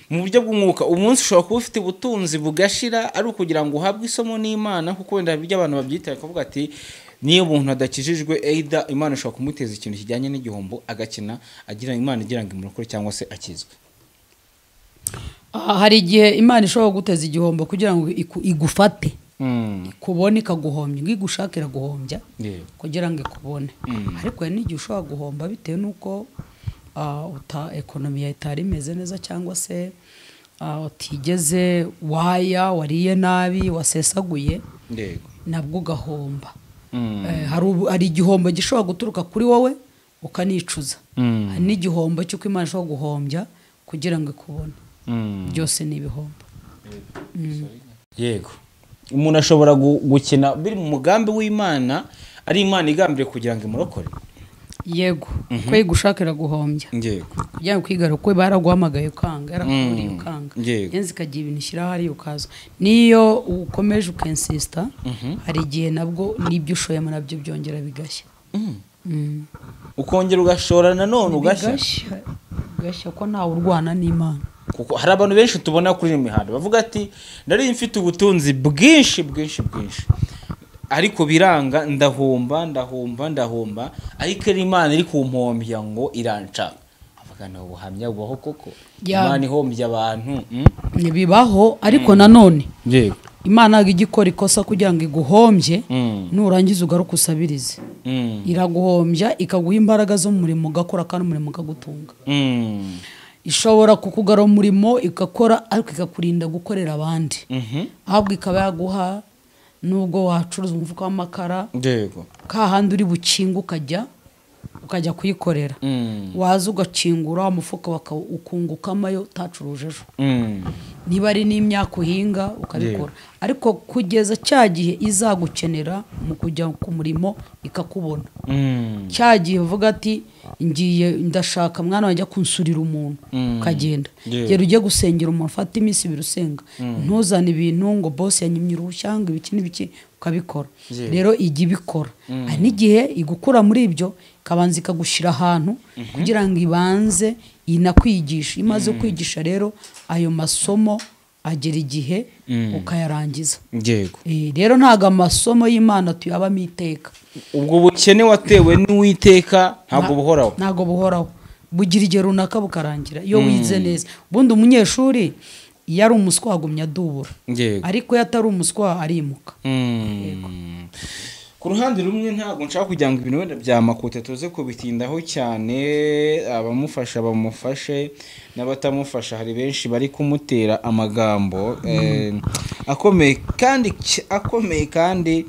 Mu buryo bw'umwuka umunsi ushobora kuba ufite ubutunzi bugashira ari ukugira ngo uhabwe isomo n'Imana, kuko wenda hari ibyo abantu babyitaye bakavuga ati niyo umuntu adakijijwe either Imana ishobora kumuteza ikintu kijyanye n'igihombo agakina agira Imana igira ngo imurokore cyangwa se akizwe. Hari igihe Imana ishobora guteza igihombo kugira ngo igufate, ikubone ikaguhombya, ngo igushakira guhombya kugira ngo ikubone. Ariko hari n'igihe ushobora guhomba bitewe n'uko ekonomi yawe itari imeze neza, cyangwa se utigeze waya, wariye nabi, wasesaguye, nabwo ugahomba. Hari igihombo gishobora guturuka kuri wowe ukanicuza, hari n'igihombo cy'uko Imana ishobora guhombya kugira ngo ikubone. Byose ni ibihombo. Yego, umuntu ashobora gukina biri mu mugambi w'Imana, ari Imana igambiriye kugira ngo imurokore. Yego, ko igushakira guhombya. Yego, kugira ngo kwigaruka kwe baraguhamagaye ukanga, yarakuburiye ukanga, yenze ikagira ibintu ishyira hariya ukaza. Niyo ukomeje ukensista, hari igihe nabwo n'ibyo ushoyemo nabyo byongera bigashya. Ukongera ugashora nanone ugashya. Ugashya ko ntawe urwana n'Imana. Kuko hari abantu benshi tubona kuri iyi mihanda bavuga ati nari mfite ubutunzi bwinshi bwinshi bwinshi, ariko biranga, ndahomba ndahomba ndahomba, ariko Imana iri kumpombya ngo iranca. Avuga no buhamya bubaho koko, Imana ihombya abantu. Bibaho, ariko nanone yego Imana igikora ikosa kugira ngo iguhombye, nurangiza ugaruka usabirize. Iraguhombya ikaguha imbaraga zo mu murimo ugakora, kandi umurimo ukagutunga. Ishobora kukugara umurimo igakora, ariko ikakurinda gukorera abandi, ahubwo ikaba yaguha nubwo wacuruza umufuka w'amakara, yego ka handi uri bukinga ukajya kuyikorera, waza ugakingura umufuka ukungukamo ayo utacuruje ejo, niba ari n'imyaka uhinga ukabikora. Ariko kugeza cya gihe izagukenera mu kujya ku murimo ikakubona, cya gihe uvuga ati ngiye ndashaka mwana wanjye kunsurira umuntu, ukagenda gera ujye gusengera umuntu, ufate iminsi ibiri usenga, ntuzane ibintu ngo boss yanyimye uruhushya ngo ibiki n'ibiki, ukabikora. Rero ijya ibikora. Hari n'igihe igukura muri ibyo ikabanza ikagushyira ahantu kugira ngo ibanze inakwigisha. Imaze kwigisha rero ayo masomo agera igihe ukayarangiza. Yego, rero ntago amasomo y'Imana tuyabamo iteka. Ubwo bukene watewe n'Uwiteka ntabwo buhoraho, ntabwo buhoraho, bugira igihe runaka bukarangira iyo wize neza. Ubundi umunyeshuri iyo ari umuswa agumya adubura, ariko iyo atari umuswa arimuka. Ku ruhande rumwe ntabwo nshaka kugira ngo ibintu wenda bya Makute tuze kubitindaho cyane, abamufasha bamufashe n'abatamufasha hari benshi bari kumutera amagambo akomeye kandi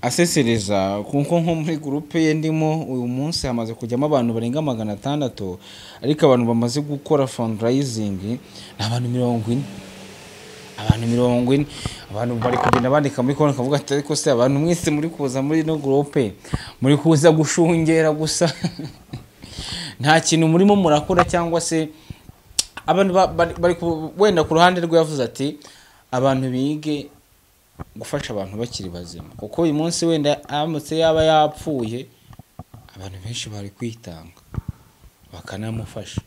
asesereza, kuko nko muri groupe ye ndimo uyu munsi hamaze kujyamo abantu barenga 600, ariko abantu bamaze gukora fundraising ni abantu 40. Abantu 40, abantu bari kugenda bandika muri konti kavuga ati ariko se abantu mwese muri kuza muri no groupe muri kuza gushungera gusa, nta kintu murimo murakora. Cyangwa se abantu bari wenda ku ruhande rwe yavuze ati abantu bige gufasha abantu bakiri bazima, kuko uyu munsi wenda aramutse yaba yapfuye abantu benshi bari kwitanga bakanamufasha.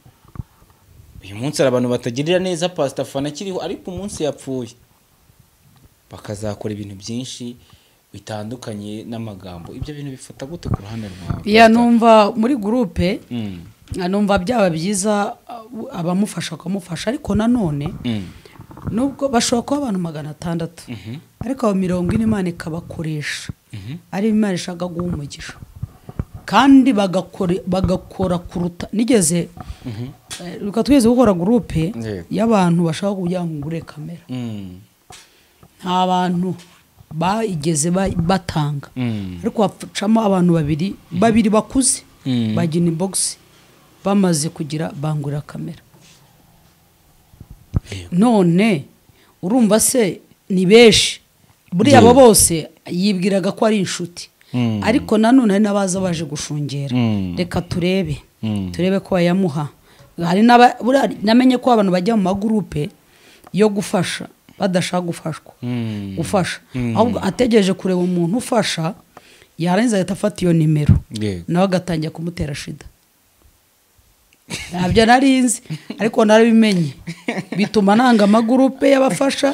Uyu munsi hari abantu batagirira neza Pastor Fana akiriho, ariko umunsi yapfuye bakazakora ibintu byinshi bitandukanye n'amagambo. Ibyo bintu bifata gute ku ruhande rwawe? Ya numva muri groupe Numva byaba byiza abamufasha bakamufasha, ariko nanone nubwo bashobora kuba abantu 600 ariko abo 40 Imana ikabakoresha ari Imana ishaka guha umugisha kandi bagakora kuruta. Nigeze reka twigeze gukora groupe y'abantu bashaka kugira ngo ngure kamera, nta bantu baigeze batanga, ariko hacamo abantu babiri bakuze bagina inbox bamaze kugira bangura kamera. None urumva se ni benshi buriya abo bose yibwiraga ko ari inshuti, ariko nanone hari n'abaza baje gushungera. Reka turebe ko bayamuha. Hari namenye ko abantu bajya mu magurupe yo gufasha badashaka gufashwa gufasha, ahubwo ategereje kureba umuntu ufasha, yarangiza ahita afata iyo nimero nawe agatangira kumutera shida. Ntabyo narinzi ariko narabimenye, bituma nanga amagurupe y'abafasha.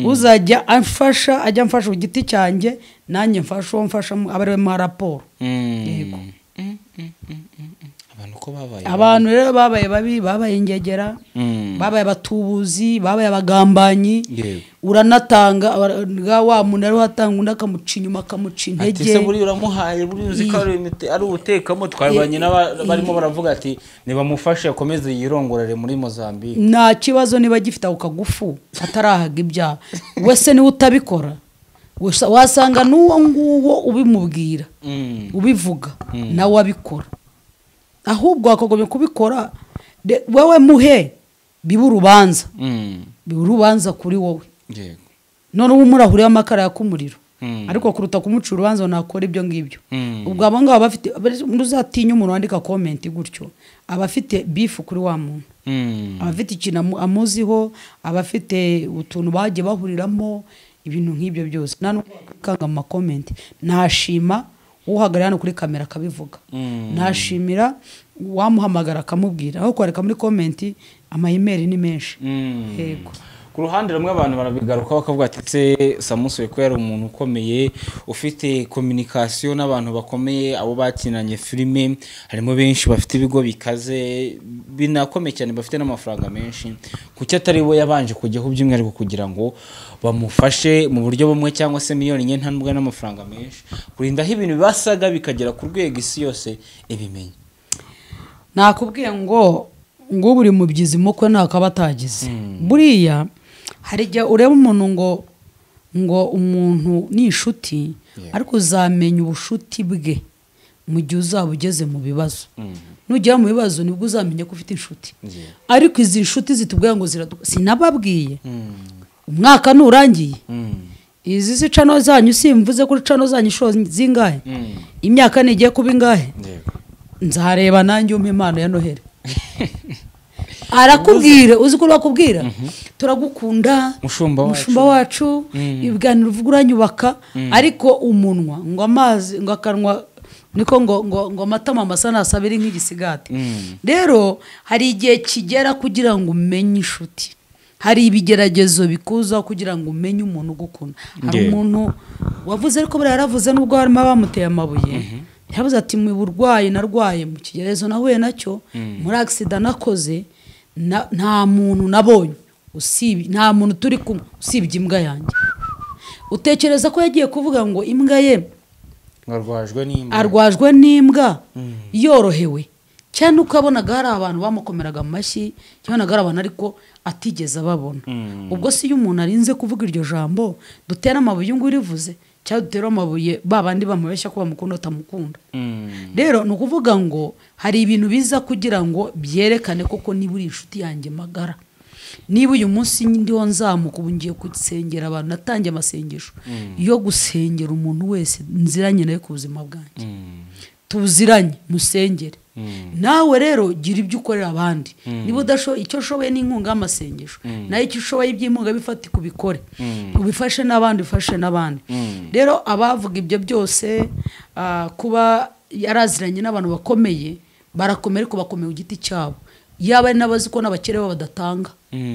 Uzajya amfasha ajya amfasha ku giti cyanjye, nanjye mfasha uwo mfasha abe mu raporo. Yego. Abantu rero babaye babi, babaye ingegera, babaye abatubuzi, babaye abagambanyi. Uranatanga wa muntu ari watanga undi akamuca inyuma, akamuca intege. Ati se buri uramuhaye, buri uzi ko ari ubutekamo. Twabanye n'abarimo baravuga ati nibamufashe akomeze yirongorere muri Mozambique, nta kibazo niba gifite ako kagufu atarahaga ibyaha. Wese niwe utabikora wasanga n'uwo nguwo ubimubwira ubivuga nawe abikora, ahubwo wakagombye kubikora wewe muhe biba urubanza, biba urubanza kuri wowe. None ubu murahuriye amakara yaka umuriro, ariko kuruta kumuca urubanza nakora ibyo ngibyo. Ubwo abo ngabo bafite, uzatinya umuntu wandika comment gutyo aba afite beef kuri wa muntu, aba afite ikintu amuziho, aba afite utuntu bagiye bahuriramo, ibintu nk'ibyo byose. Nta nubwo wakanga ama comment, nashima uhagarara hano kuri kamera akabivuga, nashimira wamuhamagara akamubwira, aho kwareka muri comment ama email ni menshi. Yego. Ku ruhande rumwe abantu barabigaruka bakavuga ati se Samusure ko yari umuntu ukomeye ufite communication n'abantu bakomeye, abo bakinanye filime harimo benshi bafite ibigo bikaze binakomeye cyane bafite n'amafaranga menshi, kuki atari we yabanje kujyaho by'umwihariko kugira ngo bamufashe mu buryo bumwe cyangwa se miliyoni 4 nta nubwo n'amafaranga menshi, kurinda aho ibintu bibasaga bikagera ku rwego isi yose ibimenye? Nakubwiye ngo buri mubyizi mukwe ntakaba atagize. Buriya hari igihe ureba umuntu ngo umuntu ni inshuti, ariko uzamenya ubushuti bwe mu gihe uzaba ugeze mu bibazo. Nugera mu bibazo nibwo uzamenya ko ufite inshuti. Ariko izi nshuti zitubwira ngo sinababwiye umwaka nurangiye, izi si cano zanyu, simvuze kuri cano zanyu inshuro zingahe, imyaka nigiye kuba ingahe, nzareba nanjye umpa impano ya Noheli. Arakubwira, uzi ko bakubwira turagukunda mushumba wacu, ibiganiro uvuga uranyubaka, ariko umunwa ngo amazi ngo akanwa niko ngo ngo ngo amatama masa nasabiri nk'igisigati. Rero hari igihe kigera kugira ngo umenye inshuti, hari ibigeragezo bikuza kugira ngo umenye umuntu ugukunda. Hari umuntu wavuze ariko buriya yaravuze nubwo harimo abamuteye amabuye, yavuze ati mu burwayi narwaye, mu kigerezo nahuye nacyo, muri accident nakoze, nta muntu nabonye usibye, nta muntu turi kumwe usibye imbwa yanjye. Utekereza ko yagiye kuvuga ngo imbwa ye arwajwe n'imbwa yorohewe cyane, ukabonaga hari abantu bamukomeraga amashyi, cyane hari abantu ariko atigeze ababona. Ubwo si iyo umuntu arinze kuvuga iryo jambo dutera amabuye ngo urivuze, cyangwa dutera amabuye babandi bamubeshya ko bamukunda batamukunda. Rero ni ukuvuga ngo hari ibintu biza kugira ngo byerekane koko niba uri inshuti yanjye magara. Niba uyu munsi ndiho nzamuka ubu ngiye gusengera abantu, natangiye amasengesho yo gusengera umuntu wese nziranye nawe ku buzima bwanjye, tuziranye musengere. Nawe rero gira ibyo ukorera abandi, niba udashoboye icyo ushoboye n'inkunga y'amasengesho, nayo icyo ushoboye iby'inkunga bifatika ubikore, ubifashe n'abandi, ufashe n'abandi. Rero abavuga ibyo byose kuba yaraziranye n'abantu bakomeye, barakomeye ariko bakomeye ku giti cyabo, yaba ari n'abazi ko n'abakire bo badatanga,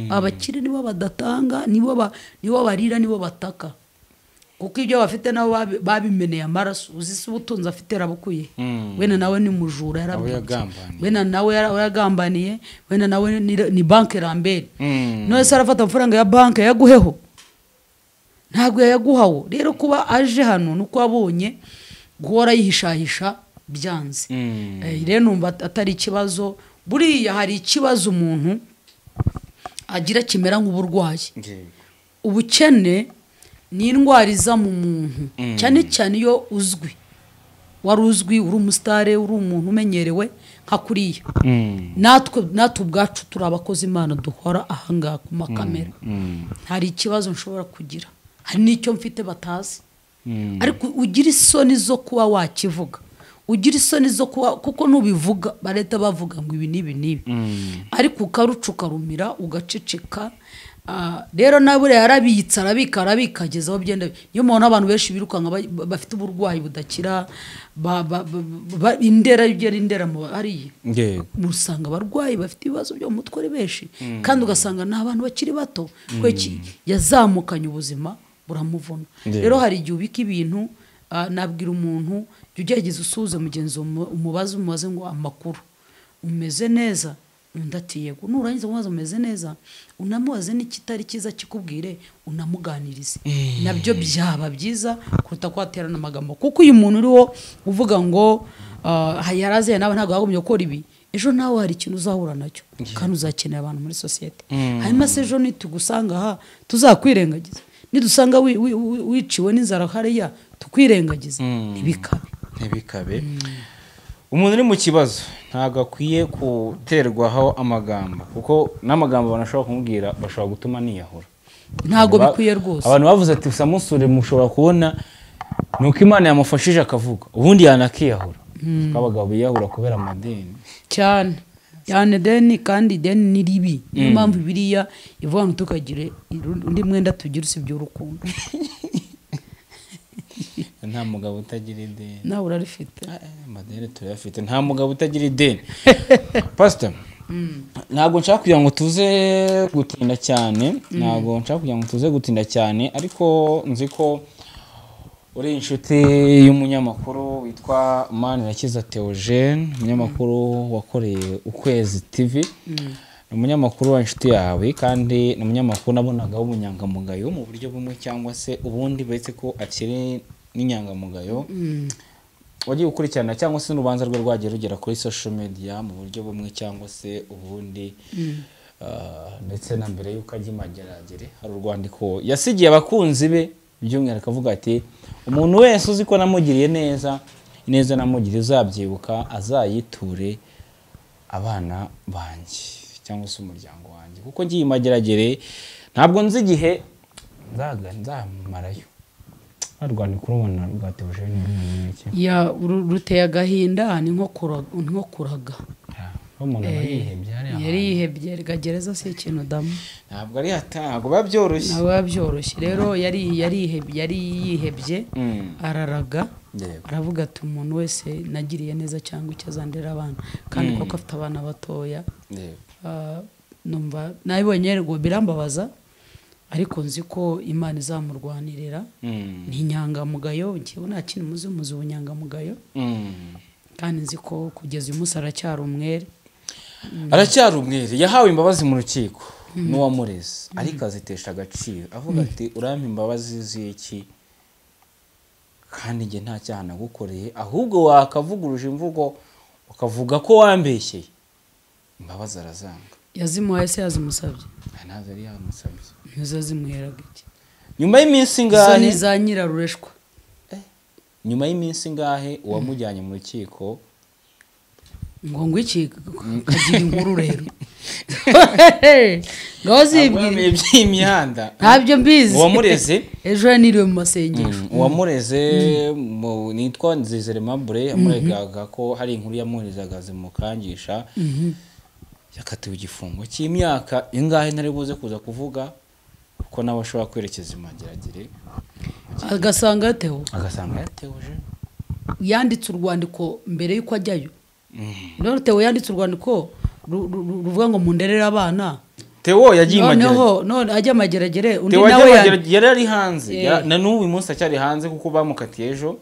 abakire nibo badatanga, nibo barira, nibo bataka. Kuko ibyo bafite nabo babimeneye amaraso. Uzi se ubutunzi afite yarabukuye? Wenda nawe ni mujura yarabwiye, wenda nawe yaragambaniye, wenda nawe ni banke Rambert. None se arafata amafaranga ya banke yaguheho? Ntabwo yayaguhawo. Rero kuba aje hano nuko abonye guhora yihishahisha byanze. Rero numva atari ikibazo. Buriya hari ikibazo umuntu agira kimera nk'uburwayi. Ubukene ni indwara iza mu muntu, cyane cyane iyo uzwi, wari uzwi, uri umusitare, uri umuntu umenyerewe nka kuriya. Natwe ubwacu turi abakozi Imana duhora ahangaha ku makamera. Hari ikibazo nshobora kugira, hari n'icyo mfite batazi, ariko ugira isoni zo kuba wakivuga, ugira isoni zo kuba, kuko nubivuga bareta bavuga ngo ibi n'ibi n'ibi, ariko ukarucuka rumira ugaceceka. Rero nawe yarabitse arabika arabikageza aho byenda. Iyo mubona abantu benshi birukanka bafite uburwayi budakira, indera igera indera mu hariya, usanga abarwayi bafite ibibazo byo mu mutwe ari benshi, kandi ugasanga ni abantu bakiri bato. Kweki yazamukanye ubuzima buramuvuna. Rero hari igihe ubika ibintu. Nabwira umuntu jya ugerageza usuhuze mugenzi, umubaze ngo amakuru umeze neza, undi ati yego. Nurangiza umubaza umeze neza, unamubaze n'ikitari cyiza kikubwire, unamuganirize. Nabyo byaba byiza kuruta ko waterana amagambo. Kuko uyu muntu uriho uvuga ngo yaraze nawe ntabwo yagombye gukora ibi, ejo nawe hari ikintu uzahura nacyo kandi uzakenera abantu muri sosiyete. Hanyuma se ejo nitugusanga aha tuzakwirengagiza, nidusanga wiciwe n'inzara hariya tukwirengagiza, ntibikabe. Ntibikabe. Umuntu uri mu kibazo ntabwo akwiye guterwaho amagambo, kuko n'amagambo abantu bashobora kumubwira bashobora gutuma niyahura. Ntabwo bikwiye rwose. Abantu bavuze ati samusure mushobora kubona nuko Imana yamufashije akavuga, ubundi yanakiyahura. Kuko abagabo biyahura kubera amadeni cyane cyane. Deni kandi deni ni ribi. Niyo mpamvu biriya ivuga ngo tukagire undi mwenda tugira usibye urukundo. Nta mugabo utagira ideni. Nawe urarifite. Amadeni turayafite. Nta mugabo utagira ideni. Pastor, ntabwo nshaka kugira ngo tuze gutinda cyane, ntabwo nshaka kugira ngo tuze gutinda cyane, ariko nzi ko uri inshuti y'umunyamakuru witwa Manirakiza Theogene, umunyamakuru wakoreye Ukwezi TV. Ni umunyamakuru wa inshuti yawe, kandi ni umunyamakuru nabonaga w'umunyangamugayo mu buryo bumwe cyangwa se ubundi, uretse ko akiri n'inyangamugayo. Wagiye gukurikirana cyangwa se n'urubanza rwe rwagiye rugera kuri social media mu buryo bumwe cyangwa se ubundi, ndetse na mbere y'uko ajya imageragere hari urwandiko yasigiye abakunzi be by'umwihariko avuga ati umuntu wese uzi ko namugiriye neza, ineza namugiriye uzabyibuka azayiture abana banjye cyangwa se umuryango wanjye, kuko ngiye imageragere ntabwo nzi igihe nzamarayo. Rwandiko urubona rwa Theogene ni ya ruteye agahinda, ni nko kuraga. Umuntu aba yihebye, yari yihebye. Gereza si ikintu damu, ntabwo ari ntabwo biba byoroshye, ntabwo biba byoroshye. Rero yari yihebye, araraga, aravuga ati umuntu wese nagiriye neza cyangwa icyo azandera abana, kandi koko afite abana batoya. Numva nabibonye ngo birambabaza, ariko nzi ko Imana izamurwanirira. Ni inyangamugayo, njyewe nta kintu muzi ubunyangamugayo, kandi nzi ko kugeza uyu munsi aracyari umwere. Aracyari umwere. Yahawe imbabazi mu rukiko n'uwamureze, ariko azitesha agaciro avuga ati urampa imbabazi z'iki kandi njye nta cyaha nagukoreye, ahubwo wakavuguruje imvugo ukavuga ko wambeshyeye. Imbabazi arazanga. Yazimuhaye se yazimusabye? Ntabwo yari yamusabye. Ntizazimuheraga iki? Nyuma y'iminsi ingahe? Izo ni za nyirarureshwa. Nyuma y'iminsi ingahe uwamujyanye mu rukiko ngo iki kagira inkuru rero ngaho zibwira iby'imihanda ntabyo mbizi. Uwamureze ejo yaniriwe mu masengesho. Uwamureze nitwa Nzizere Mabure, yamuregaga ko hari inkuru yamuherezaga zimukangisha, yakatiwe igifungo cy'imyaka ingahe ntari buze kuza kuvuga, kuko nawe ashobora kwerekeza imageragere agasanga yatewe, agasanga yatewe. Yanditse urwandiko mbere y'uko ajyayo. Rero Theo yanditse urwandiko ruvuga ngo munderere abana, Theo yagiye Mageragere. None ajya Mageragere, undi Theo nawe yari ari hanze. Na n'ubu munsi acyari hanze kuko bamukatiye ejo.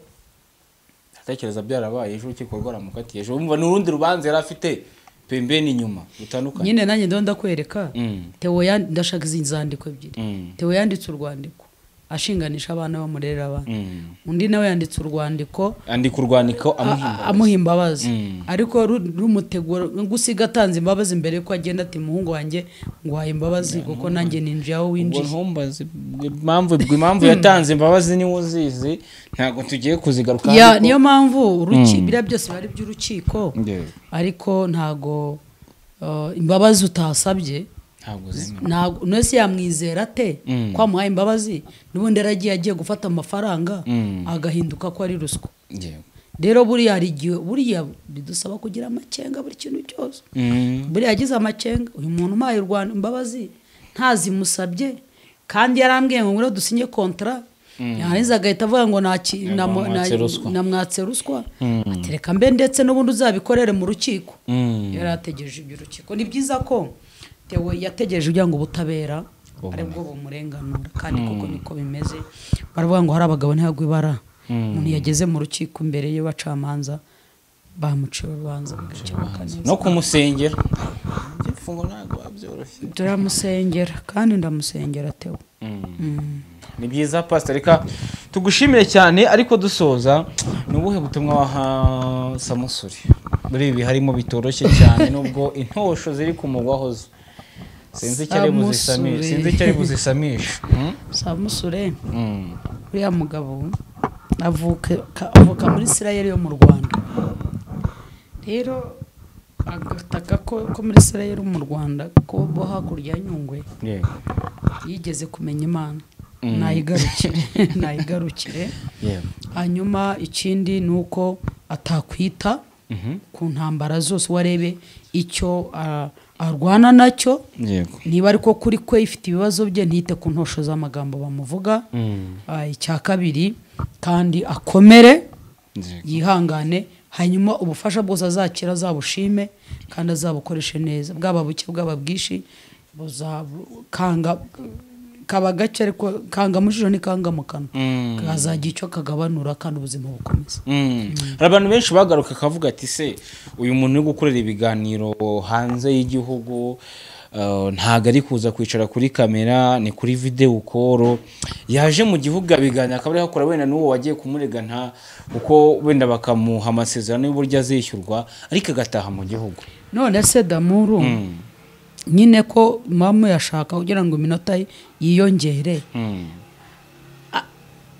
Atekereza byarabaye ejo urukiko rwaramukatiye ejo. Umva n'urundi rubanza yari afite pembeni inyuma rutandukanye. Nyine nanjye ndo ndakwereka. Theo ndashaka izi nzandiko ebyiri. Theo yanditse urwandiko ashinganisha abana bamurera abana. Undi nawe yanditse urwandiko, andika urwandiko amuha imbabazi. Ariko rumutegura gusiga atanze imbabazi mbere yuko agenda ati muhungu wanjye nguhaye imbabazi kuko nanjye ninjiye aho winjiye. Ntumbaze impamvu yatanze imbabazi ni uzizi, ntabwo tugiye kuzigaruka. Niyo mpamvu biriya byose bari by'urukiko, ariko ntago imbabazi utasabye ntabwo nese yamwizera ate ko amuhaye imbabazi, n'ubundi yaragiye agiye gufata amafaranga agahinduka ko ari ruswa. Rero buriya hari igihe buriya bidusaba kugira amakenga buri kintu cyose. Buriya yagize amakenga, uyu muntu umpaye imbabazi ntazimusabye kandi yarambwiye ngo ngwino dusinye kontra, yarangiza agahita avuga ngo namwatse ruswa, atereka mbe ndetse n'ubundi uzabikorere mu rukiko. Yari ategereje iby'urukiko. Ni byiza ko Theo yategereje kugira ngo ubutabera aribwo bumurenganura, kandi koko niko bimeze. Baravuga ngo hari abagabo ntihagwe ibara, umuntu yageze mu rukiko imbere y'abacamanza bamuciye urubanza bigakemuka neza. No kumusengera igifungo ntabwo babyoroshye, turamusengera kandi ndamusengera Theo. Ni byiza Pastor, reka tugushimire cyane. Ariko dusoza, ni ubuhe butumwa waha Samusuri muri ibi harimo bitoroshye cyane nubwo intosho ziri kumugwaho zo sinzi icyo ari buzisamisha? Samusure uriya mugabo avuka muri Israel yo mu Rwanda. Rero agataka ko muri Israel mu Rwanda ko bo hakurya ya Nyungwe yigeze kumenya Imana, nayigarukire. Hanyuma ikindi ni uko atakwita ku ntambara zose, warebe icyo arwana nacyo, niba ariko kuri kwe ifite ibibazo bye ntite ku ntosho z'amagambo bamuvuga. Icya kabiri kandi akomere yihangane, hanyuma ubufasha bwose azakira azabushime kandi azabukoreshe neza, bwaba buke bwaba bwinshi, buzakanga kaba gake ariko kanga mu jisho nikanga mu kanwa, kazagira icyo kagabanura kandi ubuzima bukomeza. Hari abantu benshi bagaruka kavuga ati se uyu muntu uri gukorera ibiganiro hanze y'igihugu ntago ari kuza kwicara kuri kamera, ni kuri video call, yaje mu gihugu abiganira akaba ari hakora wenda n'uwo wagiye kumurega nta uko wenda bakamuha amasezerano y'uburyo azishyurwa ariko agataha mu gihugu. None se Damuru nyine ko mama yashaka kugira ngo iminota yiyongere,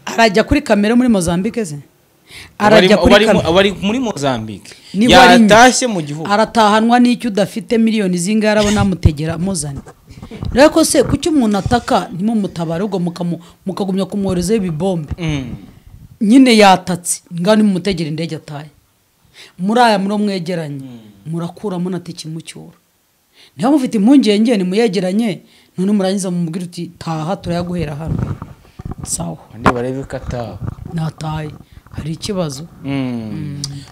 arajya kuri kamera muri Mozambique se? Arajya kuri kamera bari muri Mozambique, yatashye mu gihugu, aratahanwa n'icyo udafite miliyoni zingara arabona amutegera muzane. Rero se kuki umuntu ataka ntimumutabare ubwo mukagumya kumwohereza ibibombe? Nyine yatatse ngani mumutegera indege ataye muri aya muri mwegeranye murakuramo natikimucyura. Niba mufite impungenge ni muyegeranye, none murangiza mumubwira uti taha turayaguhera hano. Sawa. Ndi barebe kata nataye hari ikibazo.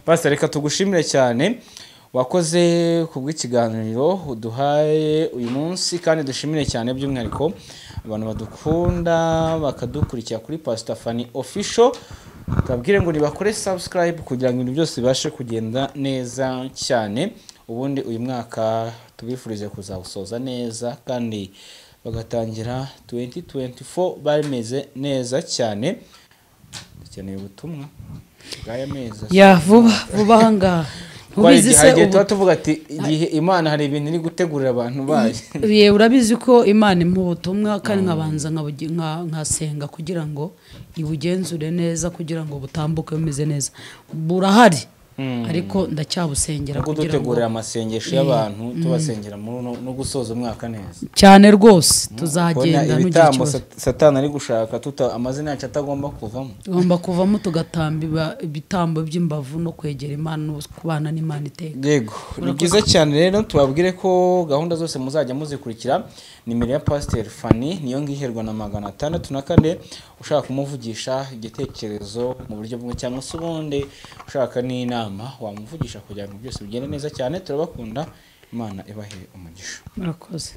Pastor, reka tugushimire cyane wakoze kubw'ikiganiro uduhaye uyu munsi, kandi dushimire cyane by'umwihariko abantu badukunda bakadukurikira kuri Pastor Fanny Official. Tubabwire ngo nibakore subscribe kugira ngo ibintu byose bibashe kugenda neza cyane. Ubundi uyu mwaka tubifurije kuzawusoza neza kandi bagatangira 2024 bameze neza cyane. Dukeneye ubutumwa bw'aya meza ya vuba vuba ahangaha. Ntubizi se ubu tuvuga ati igihe Imana hari ibintu iri gutegurira abantu bayo. Ye urabizi ko Imana impa ubutumwa kandi nkabanza nkasenga kugira ngo ibugenzure neza kugira ngo butambuke bumeze neza. Burahari ariko ndacyabusengera kugira ngo dutegurira amasengesho y'abantu tubasengera muri no gusoza umwaka neza cyane rwose. Tuzagenda n'ugiye Satani ari gushaka tuta amazina yacu atagomba kuvamo, tugomba kuvamo tugatamba ibitambo by'imbavu no kwegera Imana no kubana n'Imana iteka. Yego, ni byiza cyane. Rero tubabwire ko gahunda zose muzajya muzikurikira. Nimero ya Pastor Fanny niyo ngiherwa na 604, ushaka kumuvugisha igitekerezo mu buryo bumwe cyangwa se ubundi, ushaka n'inama wamuvugisha kugira ngo byose bigende neza cyane. Turabakunda, Imana ibahe umugisha. Murakoze.